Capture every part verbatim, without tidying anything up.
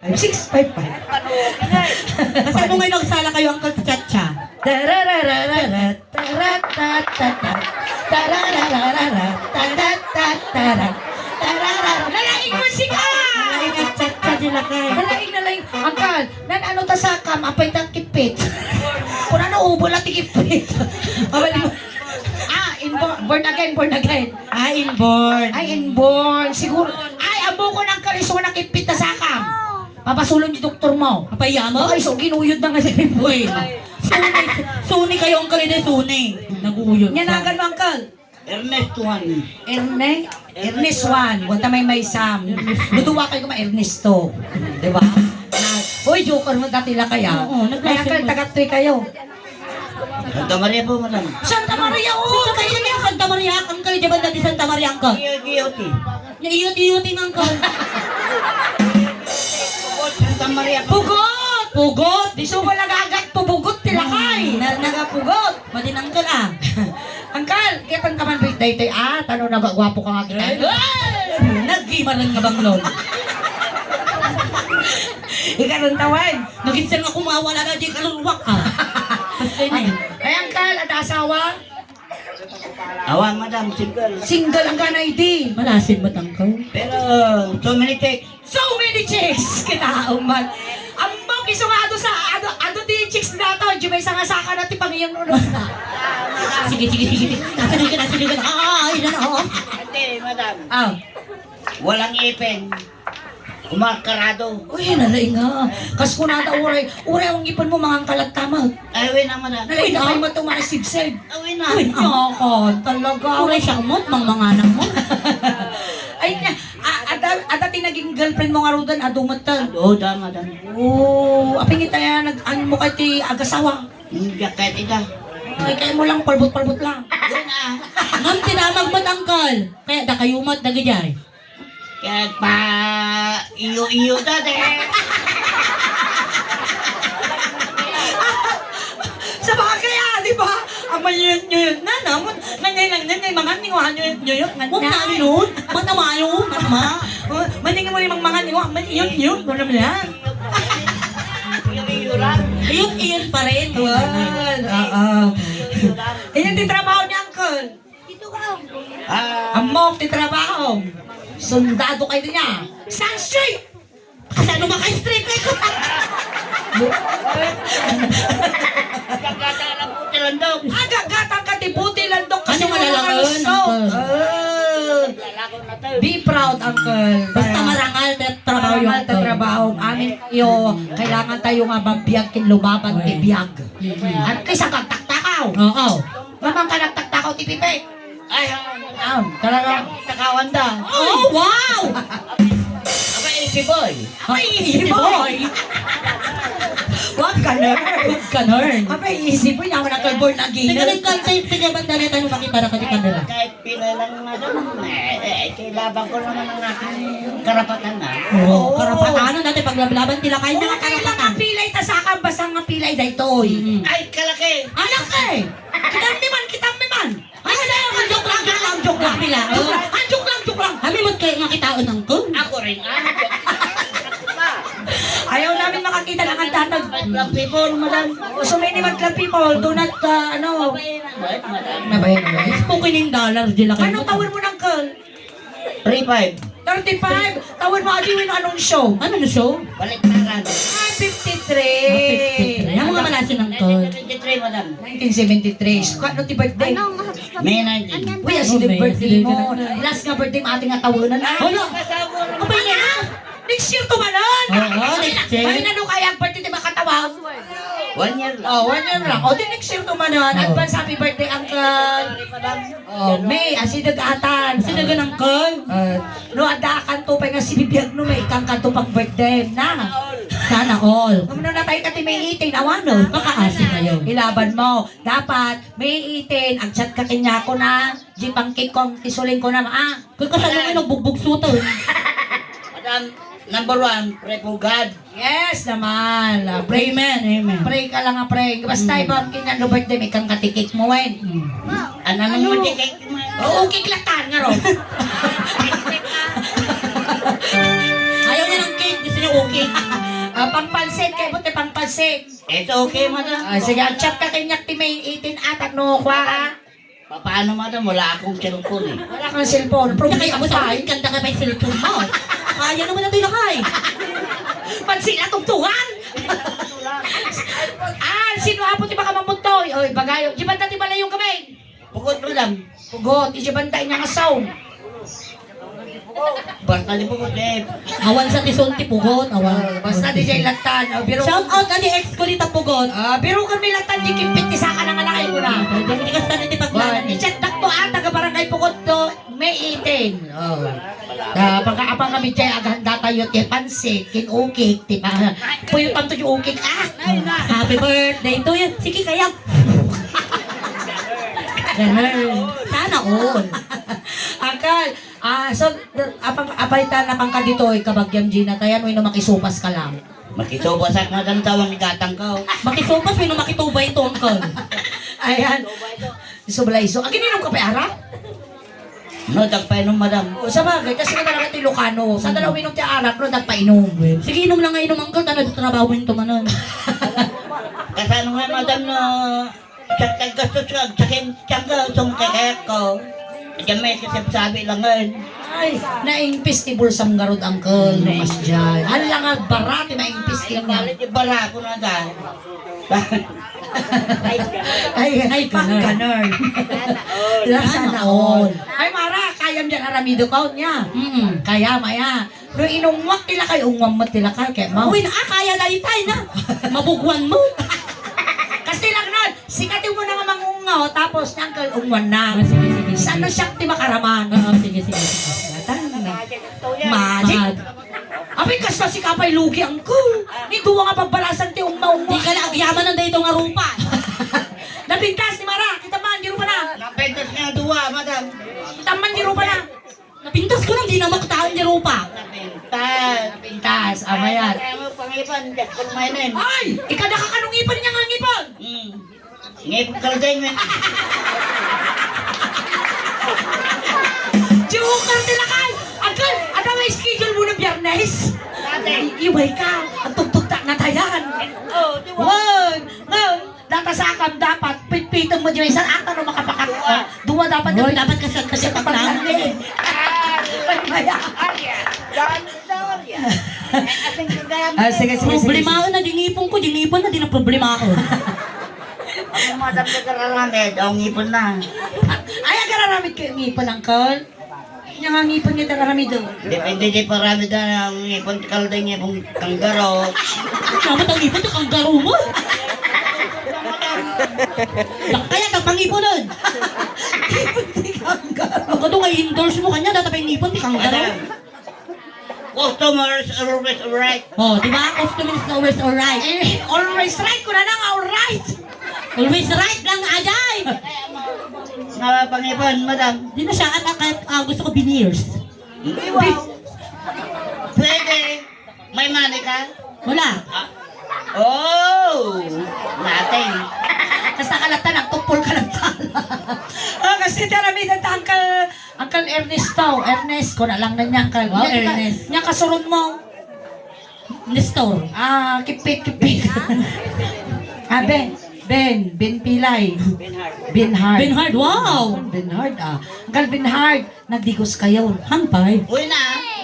Six five five. Basta mo ngayon nagsala kayo, Uncle Chacha. Tararararara, taratatata, tararararara, tatatatara, tararara. Nalaing musika! Nalaing ang Chacha sila kay. Nalaing, nalaing. Uncle, nan ano ta sakam, apay ta kipit. Kung ano, ubo lang ti kipit. Abay, di ba? Ah, inborn, born again, born again. Ah, inborn. Ay, inborn. Siguro. Ay, amo ko nang kaliso na kipit ta sakam. Papasulon di doktor mo. Apay, amo? Ay, so, ginuyod na nga si Uy. Suni, suni kayo, Uncle, hindi, suni. Nag-uuyod ka. Nyanagan mo, Uncle? Ernest Juan. Erne? Ernest Juan. Wata may may Sam. Ernest Juan. Lutuwa kayo kuma Ernesto. Di ba? Uy, joker mo dati la kaya. Oo, nag-, ay, Uncle, taga-toy kayo. Santa Maria po, madam. Santa Maria, oo, Santa Maria, kayo. Santa Maria, Uncle, di ba dati Santa Maria, Uncle? Iyo, iyo, ti. Naiyot-iyot nga, Uncle. Santa Maria po. Pugot! Pugot! Di so wala gagat, pubugot ti lakay. Hmm, na-, nagapugot. Madin, Uncle, ah. Uncle, kitang ka man daytoy, ah, tano nagagwapo ka nga kita. Ay! Naggimaran nga banglon. Ikaw rin tawan. Nagitsel nga kumawala na di kaluluwak, ah. Basta yun, eh. Ay, Uncle, ada asawa? Awan, madam, single. Single ang ganay di. Malasin mo tangkaw. Pero, so many chicks. So many chicks! Kita, umat. Ang mga piso nga ado sa, ado, ado ti chicks na to, di may sanga saka na ti pangiyan ulo na. Sige, sige, sige, sige. Nasa ka, nasa ka. Ah, ah, ah, yun na, oo. Hindi, madam. Ah. Walang ipin. Umakarado. Uy, nalaing nga. Kas kunada, uray, uray, ang ipon mo, mangan ka lang tama. Ay, uwi na, madam. Nalaing na kayo mo itong mga sibsib. Ay, uwi na. Uy, nako, talaga. Uray siya mo, mang manganang mo. Ay, na, a-, ada, ada ti naging girlfriend mo nga rudan, adu mo ta. Oo, da, madam. Oo, aping ita yan, nag-, ano mo kay ti agasawa? Hindi, kahit ita. Ay, kaya mo lang, palbot-palbot lang. Uwi na. Ma'am, tinamag mo, tangkal. Kaya da kayo mo, dagijay. Kaya pa iyo-iyo dati. Sa bagay, ah, di ba? Ang mayuyot-yuyot na, no? Nganyay lang, nganyay, mangan ni Juan, yuyot-yuyot, nganyay. Huwag namin nun. Matamayo, matama. Oh, maning mo yung mangan ni Juan, man, iyot-iyot, wala mo yan. Iyot-iyot pa rin. Well, oo. Iyan din trabaho ni Uncle. Ammok ti trabaho. Sundado kayo niya. Saan street? Kasano ba kayo street na ito? Gagata lang po ti landok. Ah, gagata ka ti puti landok kasi ano wala lang, uncle? Ah. Be proud, uncle. Basta marangal na trabaho yung uncle. Marangal na trabaho. Amin tayo, kailangan tayo nga mabiag kin lumaban ti biag. At least, ang kagtaktakaw. Oo. Mamang ka nagtaktakaw ti pipe. Ay, ah, talaga. Takawan da. Oh, wow! Abay, easy boy. Abay, easy boy. Huwag ka learn. Huwag ka learn. Abay, easy boy. Naman ang born again. Teka, teka, teka, teka, bandali tayo makita na kadi camera. Kahit pila lang, madam. Eh, eh, kailangan ko naman ang aking karapatan, ah. Oo, karapatan. Ano natin paglablaban, tila kayo na karapatan. Pilay ta sa akin, basta nga pilay daytoy. Mm. Ay, kalaki. Anak eh! Kitam ni man, kitam ni man! Ay, wala, joke lang, joke lang, joke lang. Pila, oh. Joke lang. Ah, joke lang, joke lang. Kami magkaya nga kitaon ang kun. Ako rin, ah. Ayaw namin makakita ng ang tatag. Madlang people, madam. So many madlang people do not, uh, ano. Mabait, madam. Mabait, mabait. Spoken in dollars, di lang. Ano tawag mo ng kun? Three five. Thirty-five. Tawag mo, adi, yung anunsyo. Ano na show? Baliktaran. Ah, fifty-three. Ah, fifty-three. Ang mga malasin ng kun. Fifty-three, madam. Nineteen seventy-three. Ano ti birthday? May nineteen. Uy, asi di birthday mo. Last nga birthday mo, ati nga tawanan na. Hala! Abay na! Next year to manan! Oo, next year. Ay, ano kaya ang birthday ti makatawa? One year lang. Oh, one year lang. O, di next year to manan. Advance happy birthday, uncle. Oh, May, asi dagatan. Asi dagan, uncle. No, adda kanto pa nga si bibiag no, may ikang kanto pang birthday na. Sana all. Kung no, natay ka ti May eighteen, awan no. Makaasi kayo. Ilaban mo. Dapat, May eighteen, ag-chat ka kanyako na, di pang cake kong isulin ko na, ah. Kaya kasano nga nagbugbog suto? Madam, number one, pray for God. Yes naman. Ah, pray. Amen, amen. Pray ka lang, ah, pray. Basta ibang kinyan no birthday, may kang katikik mo, wen. Ano nang matikik mo? Oo, cake lang tan, nga ron. Ayaw niya ng cake, gusto niya okay. Ah, pangpansit, kay buti pangpansit. It's okay, madam. Ah, sige, ang chat ka kanyak ti May eighteen atat no, kwa, ha? Paano, madam? Wala akong cellphone, eh. Wala kang cellphone. Pero kaya mo sa akin, kanta ka pa yung cellphone mo. Kaya naman natin na kay. Pansit na tugtugan. Ah, sino apo ti baka mamuttoy? Oy, bagayo. Di ba dati bala yung kami? Pugot, madam. Pugot, iti banda inya nga sound. Basta di pugot, eh. Awan sa tison ti pugot, awan. Ah, basta di jay latan. Ah, biro. Shout out na di ex ko dita pugot. Ah, biro kami latan di kimpit ti saka na nga lakay ko na. Ay, di, di kasta na ti paglanan. Ichat dakto, ah, taga Barangay Pugot to, May eighteen. Oh. Ah, pagkaabang kami jay, agahanda tayo ti pansit, kin ukik, ti pa. Puyo tanto yung ukik, ah. Happy birthday to you. Sige, kaya. Ganun. Sana all. Akal, ah, so, apang, apay ta napangka ditoy, kabagyam Gina, tayan, wenno makisupas ka lang. Makisupas ak, madam, tawang ni gatang ka, oh. Makisupas, wenno makitubay to, uncle. Ayan. Iso bala iso. Agin-inom ka pa, arak? No, dagpainom, madam. O, sabagay, kasi ka talaga ti Ilocano. Saan talaga uminom ti arak, no, dagpainom. Sige, inom lang nga inom, uncle, tano trabaho mo yung tumanan. Kasano nga, madam, no? Sa taggastos ko, agsakim, tiyangga, sumkekek ko. Diyan may kasabsabi lang ngayon. Ay, naingpis ti bulsam garud, uncle, no, mas dyan. Hala nga barati, maingpis ti nga. Bali, di bara ko na dahil. Ay, ay, ay, ganun. Ganun. Sana all. Ay, Mara, kayam dyan aramido ka, unya. Mm, kaya, maya. No, inungwak ti lakay, ungwam met ti lakay, kaya mo. Uy, na, ah, kaya na itay na. Mabugwan mo. Kasi lang nun, sikati mo na nga mangungaw, tapos ni Uncle ungwan na. Ah, sige, sige, sige. Saan na siya ti makaraman? Oo, sige, sige, sige. Magic. Magic. Mag- Abi, kasta si Kapay lugi, Uncle. Ni duwa nga pabbalasan ti ungma-ungma. Di ka na agyaman ang dayto nga rupa. Napintas ni Mara, kita man, di rupa na. Napintas nga duwa, madam. Kita man, di rupa na. Napintas ko nang di na maktaan di rupa. Napintas. Napintas, abayan. Kaya mo pangipan, just for my name. Ay! Ikada ka kanong ipan niya nga ngipan? Hmm. Ngip kaldeng, eh. Joker ti lakay! Agay! Ada nga schedule mo na Biyernes? Dati. I-, iway ka. Ang tugtog ta na tayan. Oh, di ba? Wow! Ngayon, data sa akam dapat, pitpitong mo di may isa, ata no makapakat. Dua. Dua dapat. Oh, dapat kasi, kasi kapag lang, eh. Ay, maya. Ay, ah. Dami, dami, ah. Ay, asing ka dami. Ah, sige, sige, sige. Problema na, di ngipon ko, di ngipon na, di na problema ako. Ang madam na kararamid, ang ngipon na. Ay, ang kararamid kayo, ngipon, Uncle? Nya nga ngipon nga kararamid, oh. Depende di paramid na ang ngipon, kalda ngipon kanggaro. Dapat ang ngipon, kanggaro mo. Kaya ka pangipunan. Ngipon ti kanggaro. Ang kadto nga endorse mo kanya, dapat ang ngipon, ti kanggaro. Madam. Customers are always right. Oh, di ba? Customers are always alright. Eh, always right. Kuna na nga alright. Always right lang, ajay. Nga pangipan, madam. Di na siya at, at, at, ah, gusto ko veneers. Pwede. May money ka? Wala. Ah. Oh, nothing. Basta ka lang ta, nagtupol ka lang ta. Oh, kasi tara, may nagtangkal Uncle Ernesto, Ernest, kuna lang na niya, Uncle. Wow, nya, nya, Ernest. Nya kasuron mo? Nestor. Ah, kipit, kipit. Ah, Ben, Ben, Ben Pilay. Ben Hard. Ben Hard. Ben Hard, wow. Ben Hard, ah. Uncle Ben Hard, nagdigos kayo. Hampay. Uy na.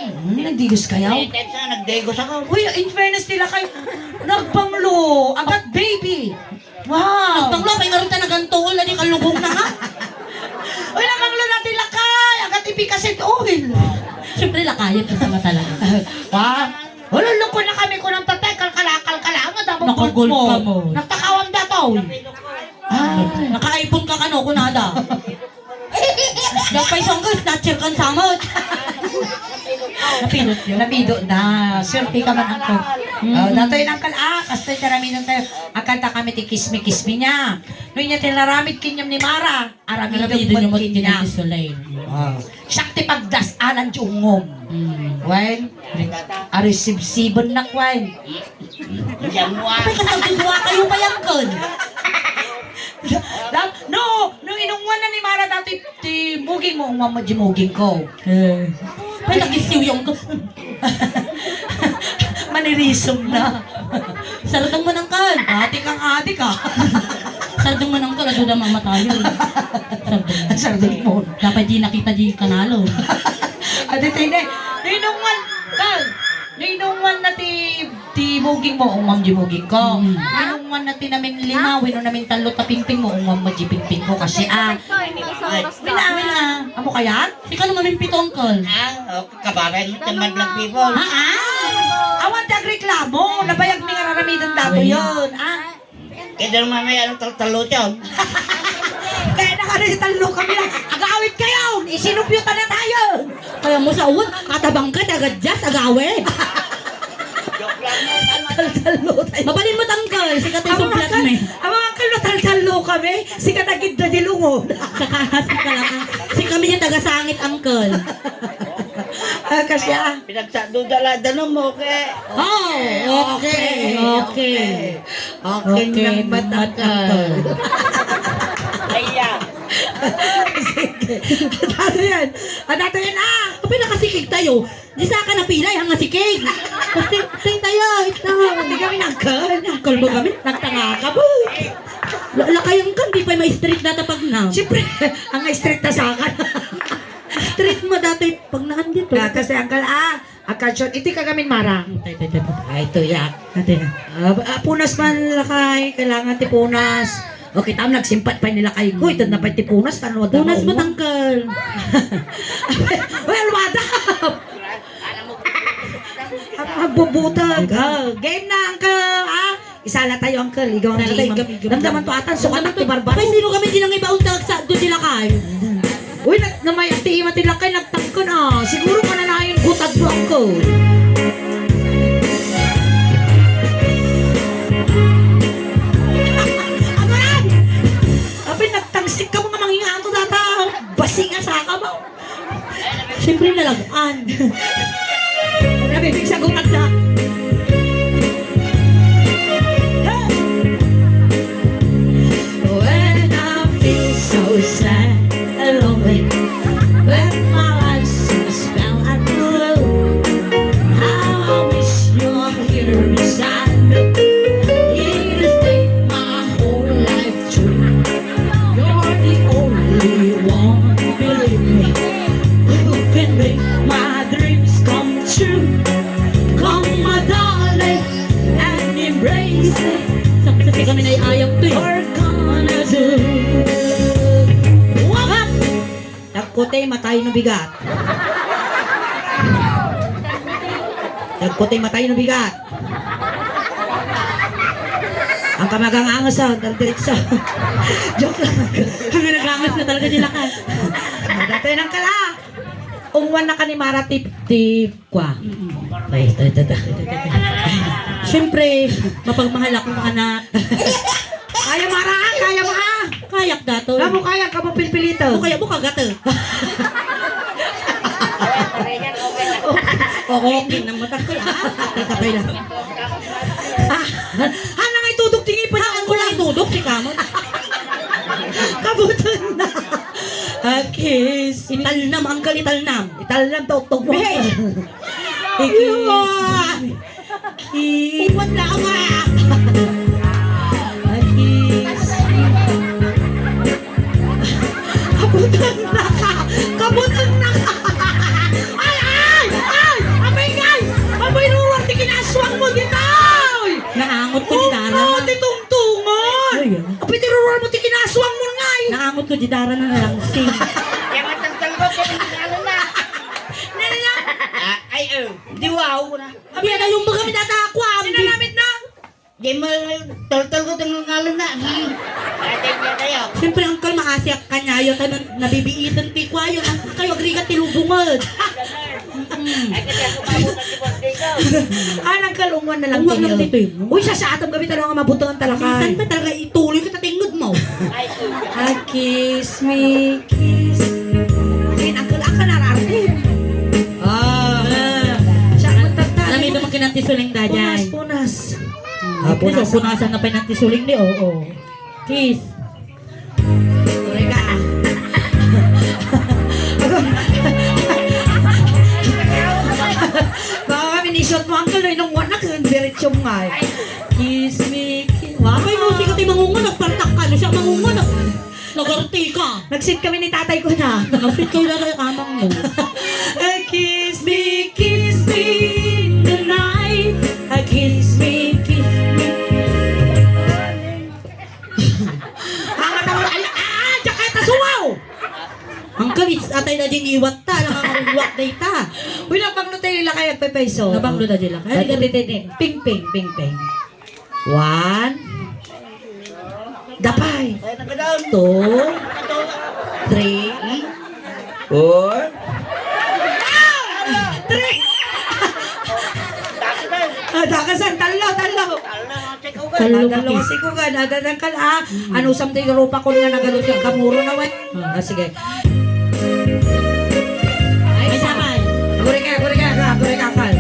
Hmm, nagdigos kayo? May times na nagdigos ako. Uy, in fairness nila kay nagbanglo, agat baby. Wow! Nagbanglo, apay ngarud ta nagantuol, adi kalugong na nga. Uy, nabanglo na ti lakay, agat ipikasid oil. Siyempre, lakayat ka sa mata lang. Wa? Ululukon na kami kunang tatay, kalkala, kalkala, ang adabang Nakagol mo. Ka mo. Nagtakawam da to. Ah. Naka-iPhone ka kano, kunada. Dapat isang ka, snatcher kan samot. Napidot yun. Napido na. Swerte ka man ako. Mm. Oh, datoy nang kal-, ah, kastoy karamihan tayo. Akanta kami ti kismi-kismi niya. No, niya tinaramid kinyam ni Mara. Aramido Aramido mo mo kinya. Kinya. Ah. Siya ti pagdasalan di ungom. Mm. Wen, arisibsiben nak, wen. Diyan mo, ah. Apay, kasagdudua kayo pa yan, kun? Da-, no, no, inungwan na ni Mara dati, ti muging mo, ungwan mo, di muging ko. Eh. Apay, nakisiw yung ko. Aneurysm na. Sardeng man, Uncle. Dati kang adik, ah. Sardeng man, Uncle. Adu da mamatayo. Sardeng. Sardeng mo. Dapat di nakita di kanalo. Adi tayo, ne. Ninungwan, Uncle. Ninungwan na ti, ti buging mo. Ungwam di buging ko. Mm. Ninungwan na ti namin lima, wenno namin tallo ta pingping mo. Ungwam mo di pingping ko kasi, ah. Ay, mina, mina. Amo kayat? Sika no mamin pito, Uncle. Ah, okay. Kababayan mo ti madlang people. Ha, ah? Awan ti agreklamo. Nabayag mi nga raramiden dato yun, ah? Kaya naman may anong tal-, talutyon. Kaya na nga rin tallo kami lang. Agawit kayo! Isinupyo ta na tayo! Kaya mo sa uwan, atabang ka, taga Diyas, agawit. Taltalo tayo. Mabalin mo, Uncle. Sika tayo suplat mi. Ang mga Uncle, taltalo kami. Sika tagid na dilungon. Saka, sika lang. Sika mi yung taga-sangit, Uncle. Ah, kasi, ah. Pinagsaduda la, danum, okay? Oh, okay, okay. Okay, okay. Okay, nang matangkal. Ay, ah. Sige. Ano yan? Ano yan, ah? Kapag nakasikig tayo, di sa ka napilay, hanga sikig. Kasi, tayo, ito. Hindi kami nagkan. Kalbo kami. Nagtanga ka, boy. La-, lakay ang kan, di pa ma-street data pag na. Siyempre, ang street na sa akin. Street mo dati pag naan dito. Ah, kasi ang kal-, ah, Akasyon, iti kagamin, Mara. Tay, tay, tay, tay. Ay, ito, ya. Ate na. Ah, ah, punas man, lakay. Kailangan ti punas. O, kita mo, nagsimpat pa ni lakay ko. Ito na pa ti punas, tano, Punas mo, tangkal. Well, what up? Ah, ah, bubutag. Ah, game na, Uncle, ah. Isala tayo, Uncle. Ikaw ang Sala, tayo. Igam, igam, igam. Damdaman to atan, sukat Damdaman ti to. Barbaro. Pay, sino kami di nang ibaon tag sa do di lakay? Uy, na, namay ati ima ti lakay, nagtangken, ah. Siguro mananayon gutad mo, Uncle. Ano yan? Abi, nagtangsik ka mo nga mangingato data. Basi nga saka mo. Siyempre, nalagaan. Nabibig sa gumanda. Hey! When I feel so sad and lonely, when my life's a spell and blue, how I wish you're here beside me. It has been my whole life through. You're the only one, believe me, who can make my dreams come true. Come, my darling, and embrace me. Sakit kami na ayam to eh. We're gonna do. What? Dagkute, matay no bigat. Dagkute, matay no bigat. Ang kamagang angas, ah, diretso. Joke lang. Ang nagangas na talaga sila ka. Dati nang kala. Ungwan na ka ni Mara tip, tip, kwa. Mm-mm. Ay, ay, ay, ay. Siyempre, mapagmahal akong anak. Kaya, Mara, kaya mo, ha? Kayak, Dato. Amo kaya ka mo pilpilito. Ano kaya mo kagate? Oo, okay na mo, takol, ah. Takatay lang. Ah, hala nga itudok ti ngipin. Ah, ang kulay tudok, si Kamot. Kabutan na. A kiss. Italnam, Uncle, italnam. Italnam, tuktok mo. Hey! A kiss. Kiss. Uwan na, ama! A kiss. Kabutang na ka! Kabutang na ka! Ay, ay! Ay! Apay, ay! Apay, ruruar ti kinaswang mo, ditoy! Naangot ko, Oo, gitara. Oo, ti tungtungan! Ay, ah. Apay, ti ruruar mo ti kinaswang mo, ngay! Naangot ko, gitara na nalangsing. Kaya matagtag ko, kaya matagtag na. Nana! Ah, ay, oh, di wow na. Abi, ada yung baga mi data ako, ah. Sinanamit na. Di mo, taltal ko tang ngalan na. Hmm. Atay niya kayo. Siyempre, Uncle, maasiak kanyayo, tayo nabibiitan ti kwayo, na kayo, agrigat ti lubungod. Mm. Ay, kasi ako mabutan di boss dito. Ah, nagkalungan na lang Unguan lang kayo. Dito yun. Uy, sa, sa atam gabi talaga nga mabutangan talaga. Minsan pa talaga ituloy kita tingog mo. Ay, A kiss me, kiss. Ay, Uncle, aka nararte. Ah. Ah. Siya, magtagtag. Alam mo, ito makinang tisuling da dyan. Punas, punas. Ah, punasan. Punasan na pa ng tisuling di, oo. Kiss. Sorry ka. Baka kami ni-shot mo, Uncle, no, inungwan na ka. Diretso nga eh. Kiss me, kiss. Wow. Ay, musika ti mangungunak, partak ka. Ano siya mangungunak? Nagarte ka. Nagsit kami ni tatay ko na. Nagsit kayo na kay amang mo. A kiss me, kiss me in the night. A kiss me, kiss me. Ang mata mo, ay, ah, diyan ka, tasuwaw! Ang kalis, atay na diniwat ta, nakakaruwak na ita. Uy, nabanglo tayo nila kaya, Pepe, so. Nabanglo na nila kaya. Ay, gatitinin. Ping, ping, ping, ping. One. Dapay. Two. Three. Four. Three. Ah, dakasan. Tallo, tallo. Tallo, sikugan. Ada, ada, dangkal, ah. Ano, samtay rupa ko nga nagalo siya. Kamuro na, wen. Ah, sige. Ay, sabay. Guri ka, guri ka, ka, guri ka, kal.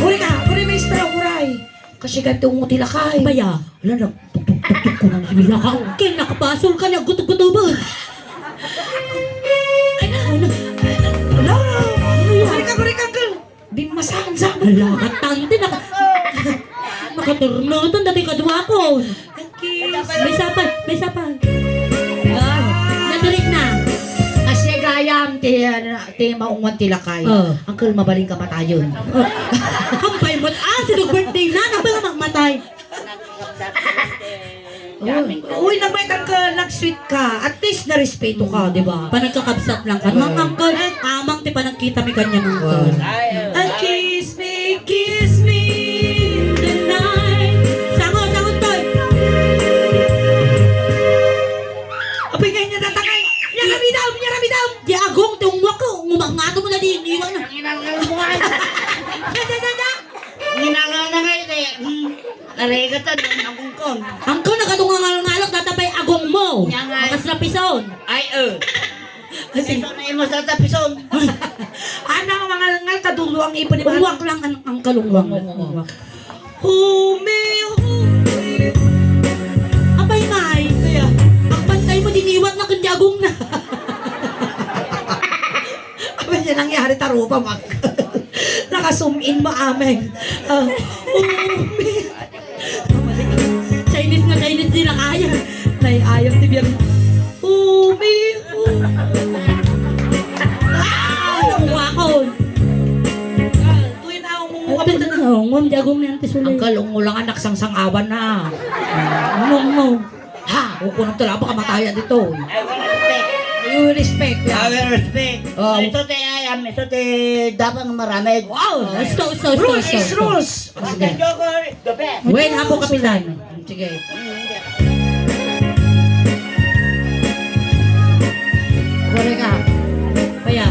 Guri ka, guri, maestro, guray. Kasi ganito mo ti lakay. Baya. Ala, nagtuktuktuktuk ko ng sibila ka. Ken nakapasol ka, naggutugutubo. Ay, ano? Ala, guri ka, guri ka, kal. Binmasahan sa amin. Ala, katante, naka-, nakaturnutan, dati kaduakon. May sapay, may sapay. Ah. Natulik na. Kasi gayam, ti, ano, ti maungwan ti lakay. Oh. Uncle, mabalin ka patayon. Oh. Hampay mo, ah, sino birthday na? Hampay nga magmatay. Uy, uy, nagmay ka, nag-sweet ka. At least, narespeto ka, di ba? Panagkakabsat lang ka. Mga uncle, amang ti panagkita mi kanya, mga uncle. Ay, oh. A kiss me, kiss me in the night. Sango, sango, toy. Apay, kaya niya tatakay. Niya kami daw, niya kami daw. Di agong, ti ungwak ko. Ngumang nga to mo na di, iniwan na. Ang inang mo nga. Da, da, da, da. Ang inang nga nga, eh. Hmm. Narigatan, ang agong kon. Ang kon, nakadungangal-ngalak, datapay agong mo. Niya nga. Makas na pison. Ay, eh. Kasi ito na yung masarap na pison. Ano ang mga ngal, kaduluang ipon ni Mami? Ungwak lang ang, ang kalungwang. Ungwak. Humi, humi. Apay, May? Kaya? Ang bantay mo, diniwat na kundi agong na. Apay, yan nangyari, tarupa, Mak. Nakasumin mo, ameng. Ah, humi. Chinese nga Chinese, di na kaya. Nay, ayam ti biag. Umi, umi. Ah, ano mo ako? Tuwin ako mo kapit na. Oh, ngom, jagong ni Auntie Sule. Ang kalong mo lang, anak, sang-sangawan na. Ngom, ngom. Ha? Kukunan to lang, baka mataya dito. I will respect. You will respect, yeah. I will respect. Oh. Ito ti ayam, ito ti dapat maramid. Wow! Gusto, gusto, gusto, rules is rules. Sige. Joker, the best. Wen, Apo Kapitan. Sige. Sorry ka. Kaya?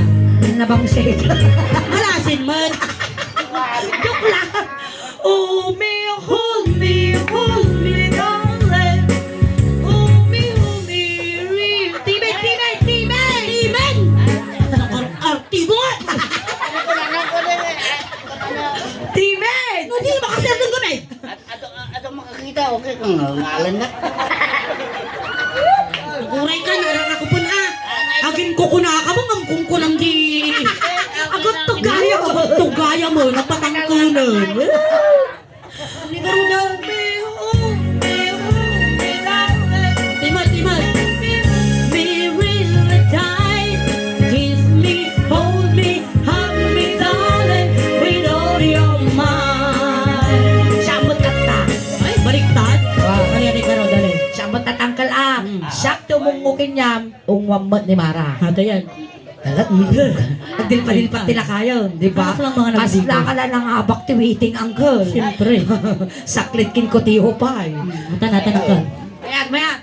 Nabangsit. Malasin man. Joke lang. Hold me, hold me, hold me, darling. Hold me, hold me, real. Timen, timen, timen! Timen! Ar-, arti mo! Timen! Hindi, baka sir ng gumay! At, at, at ang makakita, okay kang ngalan na. Guray ka, nararakupan, ah. Agin ko kuna ka mo, ngam kung kunang di. Agot to gaya, agot to gaya mo, napatangkunan. Timan, timan. Me really tight, kiss me, hold me, hug me, darling, with all your might. Siya ang magkanta. Ay, baliktad. Wow. Kaya ni Karo, dali. Siya ang magtatangkal, ah. Mm. Siya ang tumungo kanyam, ungwam met ni Mara. Ato yan. Alat, mm. Agdilpa-dilpa ti lakayon, di ba? Ano lang mga nagdidil? Kasla ka lang ang abak ti waiting, uncle. Siyempre. Saklit kin kutiho pay. Mm. Atan, atan, uncle. Mayat, mayat.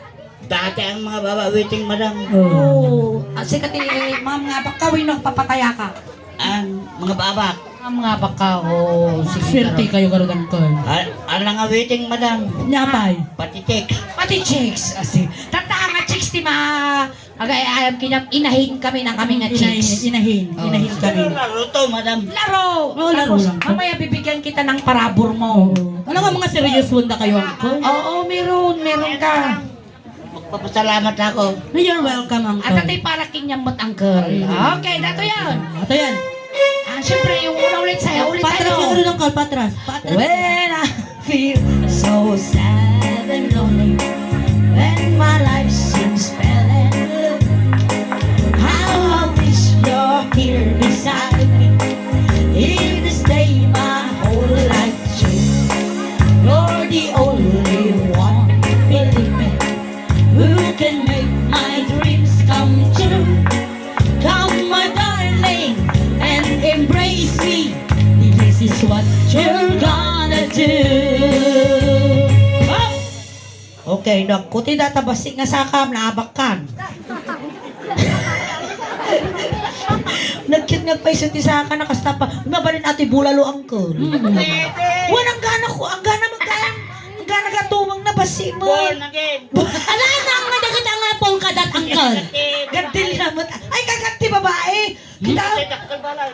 Dati ang mga baba waiting, madam. Oo. Ah, sika ti, mga, mga abak ka, wenno papataya ka? Ang mga babak. Ang mga abak ka, oo, sige. Swerte kayo, garud, uncle. Ah, ang mga waiting, madam. Nyapay. Pati chicks. Pati chicks, ah, si-, tata nga chicks ti ma-, agay, ayam kinyam, inahin kami na kami nga chicks. Inahin, inahin, oh, inahin kami. Laro to, madam. Laro. Oh, laro lang. Tapos, mamaya bibigyan kita ng parabor mo. Oo. Alam mo, mga seryoso na kayo, uncle. Oo, meron, meron ka. Magpapasalamat ako. You're welcome, uncle. At atay para kinyam met, uncle. Mm. Okay, dato yan. Ato yan. Ah, syempre, yung una ulit, saya ulit tayo. Patras yung ulo ng uncle, patras. Patras. Well, ah. feel so sad and lonely when my life seems pale and blue. How I wish you're here beside me. In this day, my whole life changed. You're the only one, believe me, who can make my dreams come true. Come, my darling, and embrace me. This is what you're gonna do. Up! Okay, nagkuti data basi nga sakam, naabakkan. Nagkit nga paiso ti saka, nakasta pa. Mabalin ati bulalo, angkol. Mm. Wan, ang gana ko, ang gana magkayam. Ang gana gatumang na basi mo. Born again. Ala, nang nga dagit ang apple ka dat, angkol. Gatil na mo. Ay, kagat ti babae. Kita,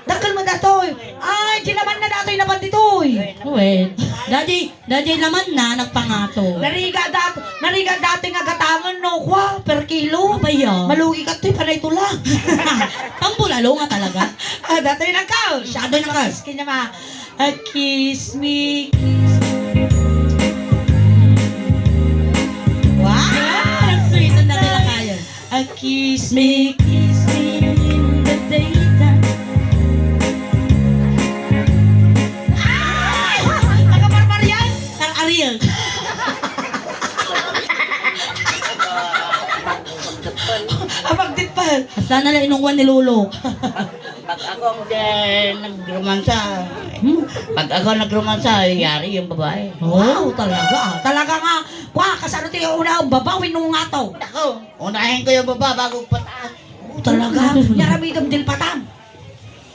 dakkel mo datoy. Ay, di naman na datoy na banditoy. Wait. Daddy, daddy naman na nagpangato. Nariga dat-, nariga dati nga gatangan, no? Kwa, per kilo. Abay, ah. Malugi ka to'y panay tula. Pambulalo nga talaga. Ah, datoy na ka. Siya, datoy na ka. Kanya ma. A kiss me, kiss me. Wow! Ang sweet ng dati na kayo. A kiss me, kiss me in the daytime. Ay! Taga Marmarian? Tar Ariel. Abang dit pa. Basta na lang inungwan ni Lolo. Pag ako ang, eh, nagrumansa, Hmm? Pag ako nagrumansa, yari yung babae. Wow, talaga. Talaga nga. Kwa, kasano ti una ang baba, winunga to. Ako, unahin ko yung baba bago pataas. Oh, talaga. Yaramidam din patam.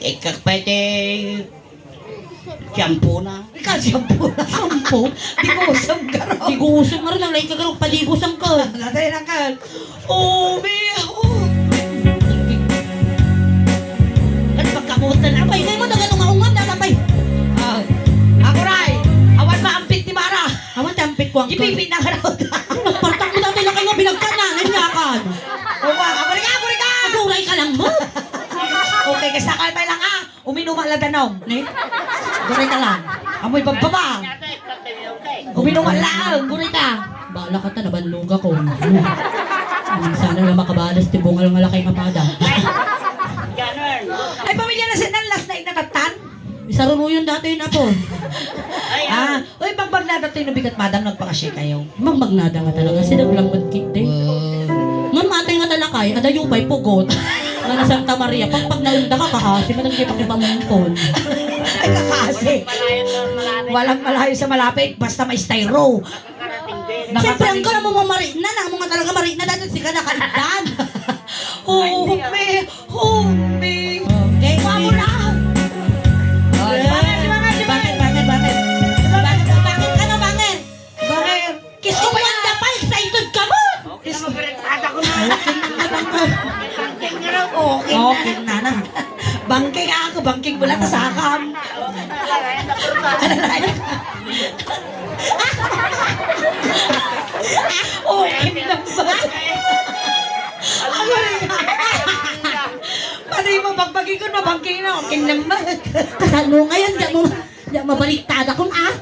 Ikakpete, shampoo na. Ikaw, shampoo na. Shampoo? Di ko usang garo. Di ko usang garo, nang lain ka garo, paligo sang ka. Natay lang ka. Oh, be, oh. Kan pagkabutan na. Apay, ngayon mo na gano'ng maungan na, apay. Ah, ako, Ray. Awan maampit ni Mara. Awan ti ampit ko, angkol. Ipipit na ka raw. Nagpartak mo dati lang kayo, binagkan na, nanyakan. Oo, ako rin ka, ako rin ka. Aguray ka lang mo. Okay, kasta kalmay lang, ah. Uminuma la danum. Ne? Guray ka lang. Amoy babbaba. Uminuma lang. Guray ka. Bala ka ta, nabanlog ako. Sana lang makabalas ti bungal nga lakay nga pada. Ay, pamilya na sinan, last night na tatan? Isarunuyon dati yun, apo. Ah, Uy, magmagnada toy no bigat, madam, nagpakasya kayo. Magmagnada nga talaga, sila lang magkit, eh. Wow. Ngem atay nga talakay, adayo pay pugot. Nga na Santa Maria, pag, pag naunda ka, kaasi, madam, di pakipamungkon. Ay, kaasi. Walang malayo sa malapit, basta may styro. Siyempre, ang kala mo mamarina na, mo nga talaga marina, dahil sika nakaigdan. Oh, me, oh, me. Okay, Mamo na. Oh, di ba? Bakit, bakit, bakit? Bakit, bakit? Ano, bakit? Bakit? Kiss ko pa yan. Wanda pa, excited ka mo? Kiss ko. Okay na. Okay na na. Bangking ako, bangking mo lang, tasakam. Ano na yun? Okay na ba? Ano na yun? Pati mo, bagbagi ko, mabangking na, okay na ba? Kasano ngayon, di mo, di mabaliktada kung ah?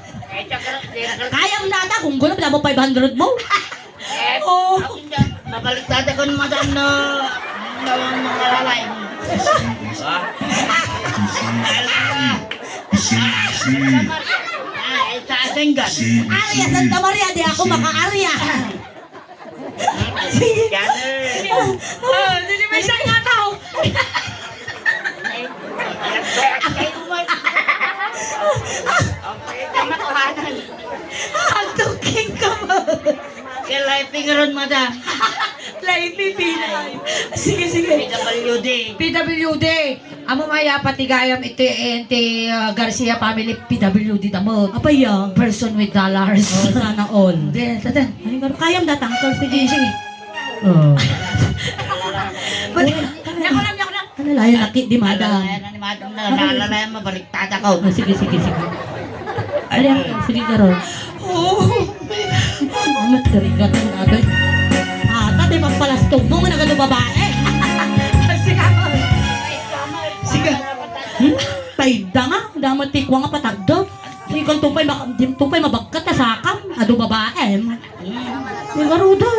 Kayang nata, kung gulo, pala mo five hundred mo. Oh. Mabaliktad ako ng madam na, na mga lalay. Ha? Ala! Ala! Ay, sa asenggan. Arya Santa Maria, di ako maka-Arya. Sige. Ganun. Oh, di, di may isang nga tao. Ang tuking ka mo. Kay Life Ingaron, madam. Life Ingaron. Sige, sige. P W D. P W D. Amo maya pati gayam iti, iti, ah, Garcia family, P W D da met. Apay, ah. Person with dollars. Oh, sana all. Hindi, tatan. Ay, pero kayam datang, tol. Sige. Sige, sige. Oh. But, nakulang, nakulang. Ano, layo na ki-, di madam. Ano, ano, ano, madam na, naalala yan, mabaliktad ako. Oh, sige, sige, sige. Ali, ang, sige, Karol. Oo. Amat karigatan natin. Ata, di magpalastog mo, nga nagano babae. Sige, Karol. Sige. Hmm? Tayda nga, damat tikwa nga patagdot. Sikan to pay mak-, di to pay mabagkat a sakam. Adu babaem. Di garuden.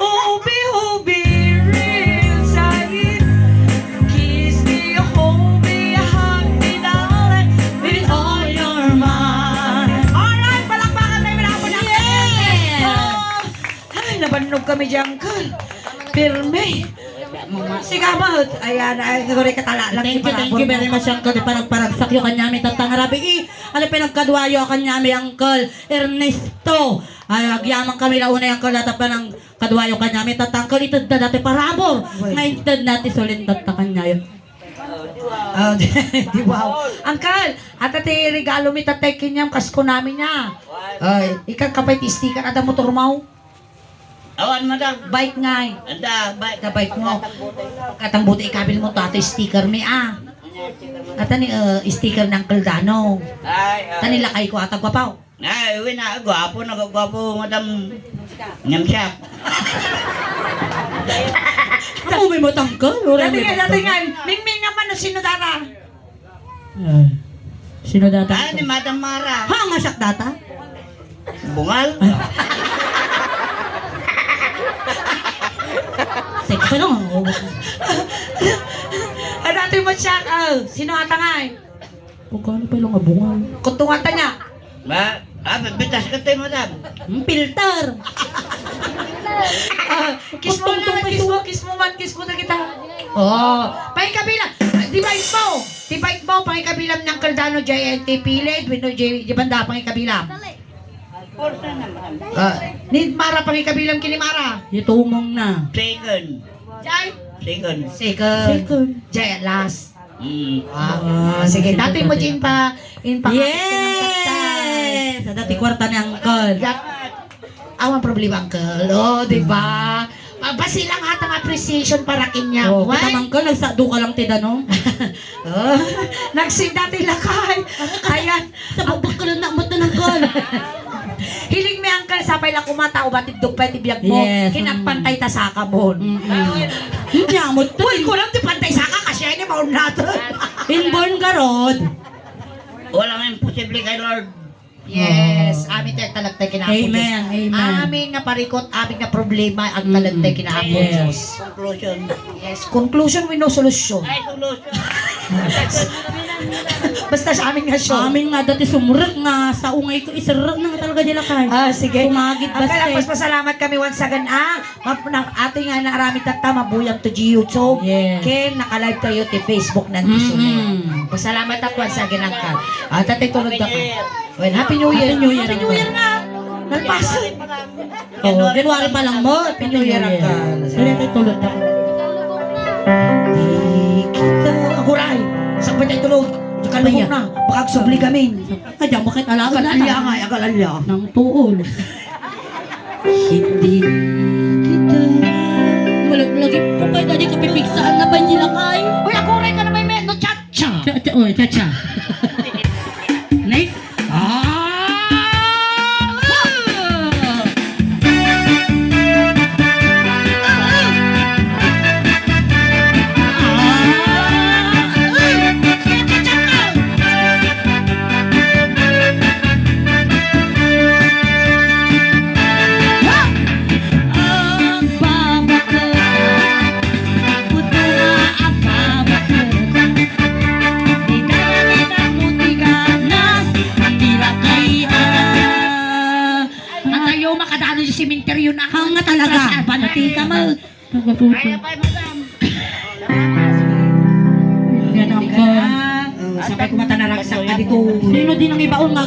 Ubi, ubi, real side. Kiss me, hold me, hug me, darling, with all your might. Alright, palakpakan tayo, wala po na. Yes! Ay, nabannog kami diyan, Uncle. Pirmi. Sigamat. Ayan, ay, siguro katala lang. Thank you, thank you very much, Uncle. Di pa nagparagsak yung kanyami, tatang rabii. Ano pinagkaduayo a kanyami, Uncle Ernesto? Ay, agyaman kami la unay, Uncle, natapan ang kaduayo kanyami, tatang, Uncle, ited na dati parabor. Uy. Nga ited na ti sulindat ta kanyayo. Oh, di, wow. Uncle, ata ti regalo mi tatay kenyam, kas kunami niya. Ay, ikaw ka pay ti sticker, ada motor mo? Awan, madam. Bike ngay. Anda, bike. Da bike mo. Katang buti ikabil mo, tato sticker mi, ah. Ata ni, uh, sticker ni Uncle Dano. Ay, ah. Tani lakay ko ata, gwapaw. Ay, uwi na, gwapo na, gwapo, madam. Ngem siya. Ako may matangkal, wala. Dati may nga, dati nga, mingming naman, no, sino dara? Ah, sino data? Ah, ni Madam Mara. Ha, nga siak data? Bungal? Sexy lang ang ubos. Ah, dati mo siya, ah, sino ata nga eh? Pagkano pa lang nga bungal? Kutungan ta niya. Ba? Ah, bitas ka tayo, madam. Hmm, filter. Ah, kiss mo Kutungan naman, pa kiss mo, siya. Kiss mo man, kiss mo na kita. Oh, pangikabilam. Di ba ito? Di ba ito? Pangikabilam ni Uncle Dano, J N T Pilid, Window J, di ba nda pangikabilam? Ah, ni Mara pangikabilam kini Mara. Itumong na. Second. Jay? Second. Second. Second. Jay at last. Mm. Ah, ah, sige, sige, dati mo sige. Din pa, in pa. Yes! Sa dati kwarta ni Uncle. Awan problema, Uncle. Oh, di ba? Mabasi lang ata ang appreciation para kanya. Oh, kita man, Uncle, nagsado ka lang ti danum. Oh, nagsinda ti lakay. Ayan. Sa bukbuk ka lang na, ba't na, Uncle? Hiling mi, Uncle, sapay la kumata, ubat iddog pay ti biag mo. Yes, mm. Kinapantay ta saka mo. Mm-mm. Hindi, amo to. Uy, kulang ti pantay saka, kasi ay ni maun natin. Inborn garod. Walang imposible kay Lord. Yes, amin tayo talagtay kina Apo Amen, Diyos. Amen. Amin nga parikot, amin nga problema, ang talagtay kina Apo Yes. Diyos. Conclusion. Yes, conclusion with no solution. Ay, solution. Basta sa amin nga show. Amin nga dati sumrek nga sa ungay ko, isrek na nga talaga di lakay. Ah, sige. Sumagid Ang basta. Kaya pasalamat kami once again, ah. Map-, na, ato nga naaramid tatta, mabuyam to di YouTube. Yes. Ken naka-live tayo ti Facebook nan Mm-mm. Pasalamat ako sa ginangka. Ah, tatay tulog na ka. Well, Happy New Year. Happy New Year. Happy New Year nga. Nalpasan. Oh, January pa lang mo. Happy New Year, Uncle. Dili tayo tulog na. Di kita. Aguray. Sa pa tayo tulog? Di ka Apa lumog yan? Na. Baka agsubli kami. Kaya mo kahit alaga Agal na alya tayo. Nga, agal alya. Nang tuol. Hindi kita. Malaglag yung pupay na di kapipigsaan na ba nila kay? Uy, aguray ka na may me-, no, cha-cha. Cha-cha, oh, cha-cha. Next. Ah! Atayo makadano di sementeryo na. Hanga talaga. Pati ka mo. Nagatuto. Yan ang ko. Oh, sapay kumata naragsak ka dito. Sino din ang ibaon nga